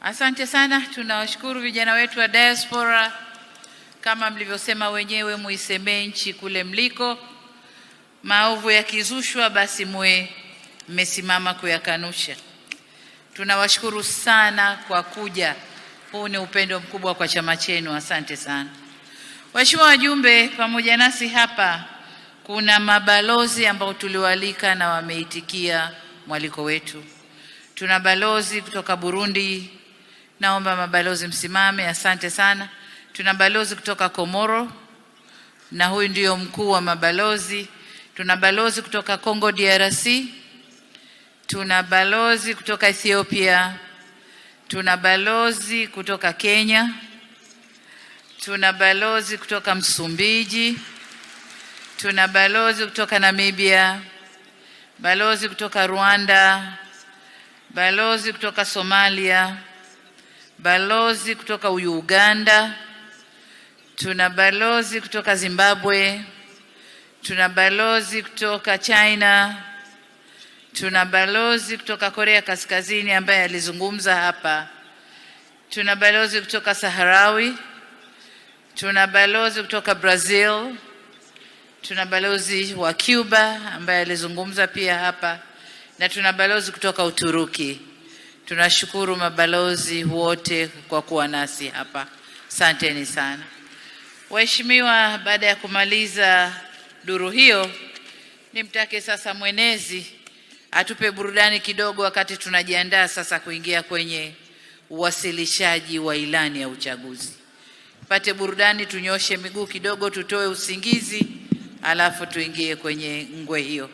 Asante sana, tunawashukuru vijana wetu wa diaspora. Kama mlivyosema wenyewe, muisemee nchi kule mliko. Maovu yakizushwa, basi muwe mmesimama kuyakanusha. Tunawashukuru sana kwa kuja. Huu ni upendo mkubwa kwa chama chenu, asante sana. Waheshimiwa wajumbe, pamoja nasi hapa kuna mabalozi ambao tuliwaalika na wameitikia mwaliko wetu. Tuna balozi kutoka Burundi, naomba mabalozi msimame, asante sana. Tuna balozi kutoka Komoro na huyu ndio mkuu wa mabalozi. Tuna balozi kutoka Congo DRC, tuna balozi kutoka Ethiopia, tuna balozi kutoka Kenya, tuna balozi kutoka Msumbiji, tuna balozi kutoka Namibia, balozi kutoka Rwanda, balozi kutoka Somalia, balozi kutoka Uganda, tuna balozi kutoka Zimbabwe, tuna balozi kutoka China, tuna balozi kutoka Korea Kaskazini ambaye alizungumza hapa, tuna balozi kutoka Saharawi, tuna balozi kutoka Brazil, tuna balozi wa Cuba ambaye alizungumza pia hapa na tuna balozi kutoka Uturuki. Tunashukuru mabalozi wote kwa kuwa nasi hapa, asanteni sana. Waheshimiwa, baada ya kumaliza duru hiyo, nimtake sasa mwenezi atupe burudani kidogo wakati tunajiandaa sasa kuingia kwenye uwasilishaji wa ilani ya uchaguzi. Pate burudani, tunyoshe miguu kidogo, tutoe usingizi, alafu tuingie kwenye ngwe hiyo.